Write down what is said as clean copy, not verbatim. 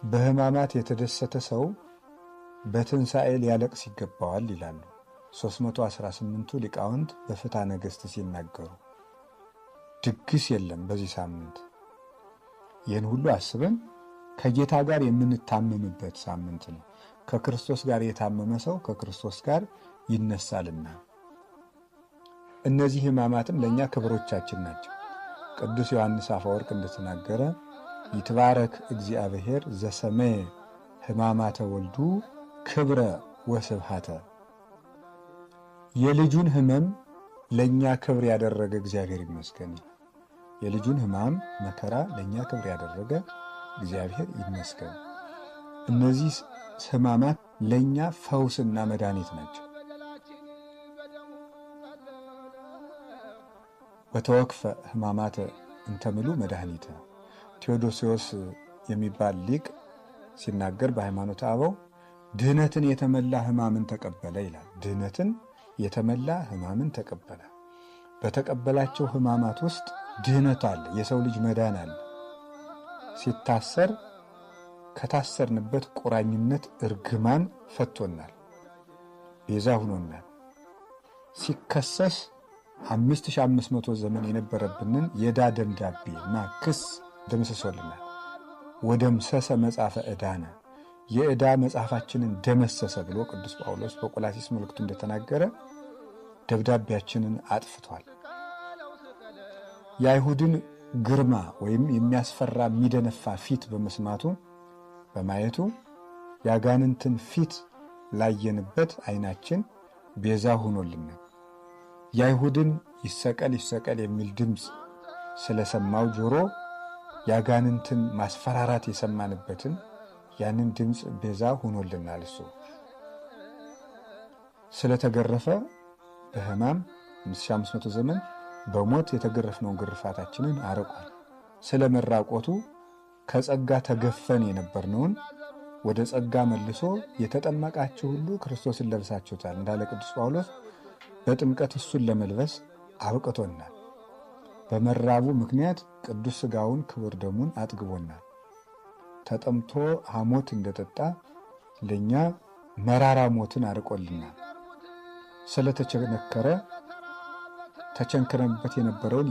በሕማማት የተደሰተ ሰው በትንሣኤ ሊያለቅስ ይገባዋል ይላሉ 318ቱ ሊቃውንት በፍትሐ ነገሥት ሲናገሩ። ድግስ የለም በዚህ ሳምንት። ይህን ሁሉ አስበን ከጌታ ጋር የምንታመምበት ሳምንት ነው። ከክርስቶስ ጋር የታመመ ሰው ከክርስቶስ ጋር ይነሳልና እነዚህ ሕማማትም ለእኛ ክብሮቻችን ናቸው። ቅዱስ ዮሐንስ አፈወርቅ እንደተናገረ ይትባረክ እግዚአብሔር ዘሰመየ ሕማማተ ወልዱ ክብረ ወስብሐተ፣ የልጁን ሕመም ለእኛ ክብር ያደረገ እግዚአብሔር ይመስገን። የልጁን ሕማም መከራ ለእኛ ክብር ያደረገ እግዚአብሔር ይመስገን። እነዚህ ሕማማት ለእኛ ፈውስና መድኃኒት ናቸው። ወተወክፈ ሕማማተ እንተምሉ መድኃኒተ፣ ቴዎዶሲዎስ የሚባል ሊቅ ሲናገር በሃይማኖተ አበው ድህነትን የተመላ ሕማምን ተቀበለ ይላል። ድህነትን የተመላ ሕማምን ተቀበለ። በተቀበላቸው ሕማማት ውስጥ ድህነት አለ፣ የሰው ልጅ መዳን አለ። ሲታሰር ከታሰርንበት ቁራኝነት እርግማን ፈቶናል፣ ቤዛ ሁኖናል። ሲከሰስ 5500 ዘመን የነበረብንን የዕዳ ደብዳቤ እና ክስ ደምስሶልናል። ወደምሰሰ መጽሐፈ ዕዳነ፣ የዕዳ መጽሐፋችንን ደመሰሰ ብሎ ቅዱስ ጳውሎስ በቆላሲስ መልእክቱ እንደተናገረ ደብዳቤያችንን አጥፍቷል። የአይሁድን ግርማ ወይም የሚያስፈራ የሚደነፋ ፊት በመስማቱ በማየቱ የአጋንንትን ፊት ላየንበት ዓይናችን ቤዛ ሆኖልናል። የአይሁድን ይሰቀል ይሰቀል የሚል ድምፅ ስለሰማው ጆሮ የአጋንንትን ማስፈራራት የሰማንበትን ያንን ድምፅ ቤዛ ሆኖልናል። እሱ ስለተገረፈ በሕማም 5500 ዘመን በሞት የተገረፍነውን ግርፋታችንን አርቋል። ስለ መራቆቱ ከጸጋ ተገፈን የነበርነውን ወደ ጸጋ መልሶ የተጠመቃችሁ ሁሉ ክርስቶስን ለብሳችሁታል እንዳለ ቅዱስ ጳውሎስ በጥምቀት እሱን ለመልበስ አብቅቶናል። በመራቡ ምክንያት ቅዱስ ሥጋውን ክቡር ደሙን አጥግቦናል። ተጠምቶ ሐሞት እንደጠጣ ለእኛ መራራ ሞትን አርቆልናል። ስለተቸነከረ ተቸንክረንበት የነበረውን